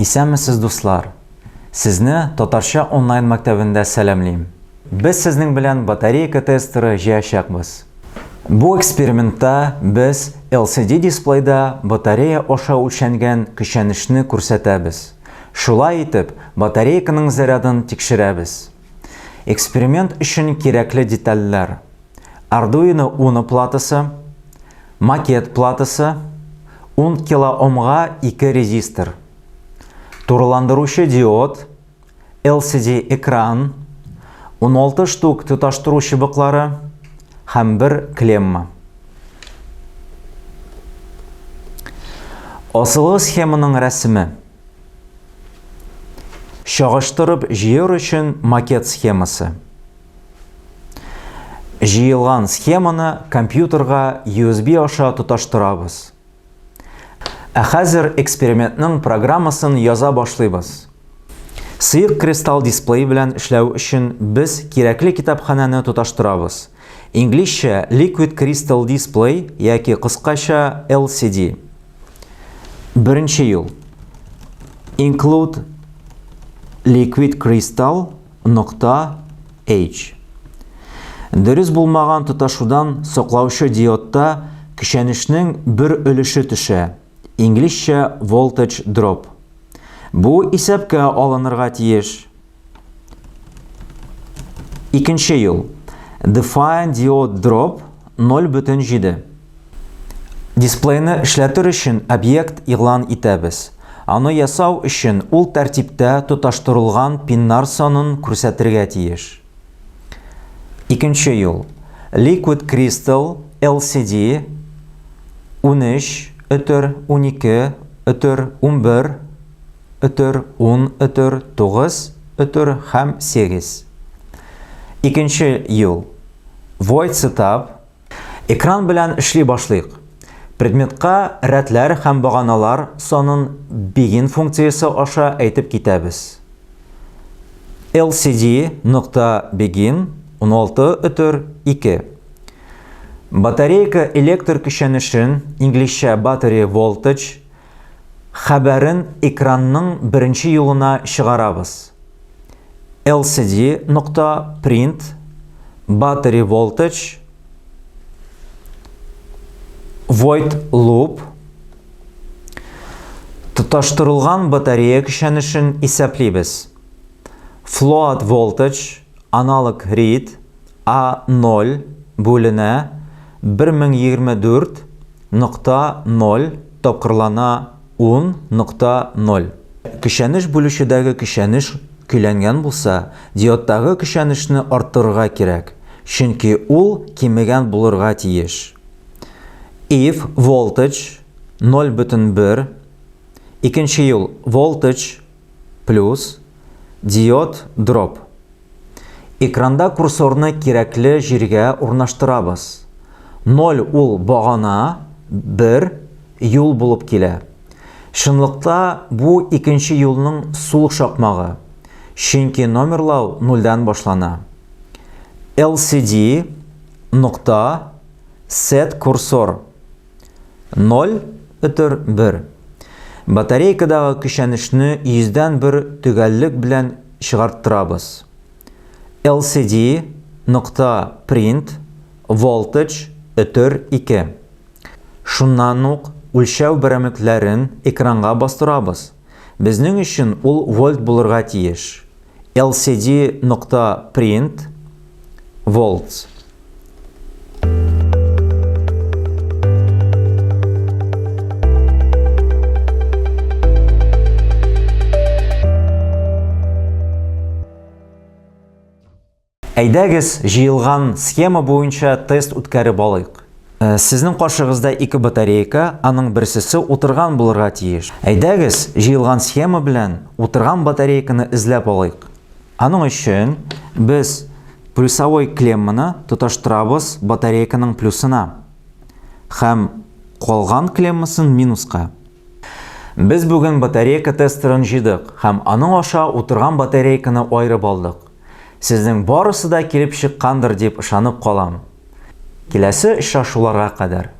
Исәнмесез, дуслар! Сезне Татарча онлайн мәктәбендә сәламлим. Без сезнең белән батарейка тестеры җыячакбыз. Бу экспериментта без LCD дисплейда батарея аша үлчәнгән көчәнешне күрсәтәбез. Шулай итеп, батарейканың зарядын тикшерәбез. Эксперимент өчен кирәкле детальләр. Arduino Uno платасы, макет платасы, 10 килоомга 2 резистор, турыландыручы диод, LCD экран, 16 штук тоташтыру чыбыклары һәм бер клемма. Асылгы схеманың рәсеме. Чагыштырып җыер өчен макет схемасы. Җыелган схеманы компьютерга USB аша тоташтырабыз. Ә хәзер экспериментның программасын яза башлыйбыз. Сыек кристалл дисплей белән эшләү өчен без кирәкле китапханәне тоташтырабыз. Инглизчә Liquid Crystal Display яки кыскача LCD. Беренче юл. Include Liquid Crystal нокта H. Дөрес булмаган тоташудан саклаучы диодта көчәнешнең бер өлеше төшә, инглизчә voltage drop. Бу исәпкә алынырга тиеш. Икенче юл. Define diode drop 0,7. Дисплейны эшләтер өчен объект игълан итәбез. Аны ясау өчен ул тәртиптә тоташтырылган пиннар санын күрсәтергә тиеш. Икенче юл. Liquid Crystal LCD 13 өтер 12 өтер 11 өтер 10 өтер 9 өтер һәм 8. Икенче юл. Void Setup Экран белән эшли башлыйк. Предметка рәтләр һәм баганалар санын begin функциясе аша әйтеп китәбез. LCD нокта begin 16 өтер 2. Батарейка электр көчәнешен, инглизчә battery voltage, хәбәрен экранның беренче юлына чыгарабыз. LCD нокта print battery voltage void loop тоташтырылган батарея көчәнешен исәплибез. Float voltage аналог read A0 бүленә 1024 нокта 0 тапкырлана 10.0. Көчәнеш бүлүчедәге көчәнеш көйләнгән булса, диодтагы көчәнешне арттырырга кирәк, чөнки ул кимегән булырга тиеш. If voltage 0,1 Икенче юл voltage плюс диод drop. Экранда курсорны кирәкле җиргә урнаштырабыз. Ноль ул багана, бер, юл булып килә. Чынлыкта бу икенче юлның сул шакмагы, чөнки номерлау нульдән башлана. LCD нокта set курсор 0 өтер 1. Батарейкадагы көчәнешне йөздән бер төгәллек белән чыгарттырабыз. LCD нокта print voltage өтер 2. Шуннан ук үлчәү берәмлекләрен экранга бастырабыз. Безнең өчен ул вольт булырга тиеш. LCD нокта print volts. Әйдәгез, җыелган схема буенча тест үткәреп алыйк. Э, сезнең каршыгызда ике батарейка, аның берсесе утырган булырга тиеш. Әйдәгез, җыелган схема белән утырган батарейканы эзләп алыйк. Аның өчен без плюсовой клемманы тоташтырабыз батарейканың плюсына һәм калган клеммасын минуска. Без бүген батарейка тестерын җыйдык һәм аның аша утырган батарейканы аерып алдык. Сезнең барысы да килеп чыккандыр дип ышанып калам. Киләсе очрашуларга кадәр!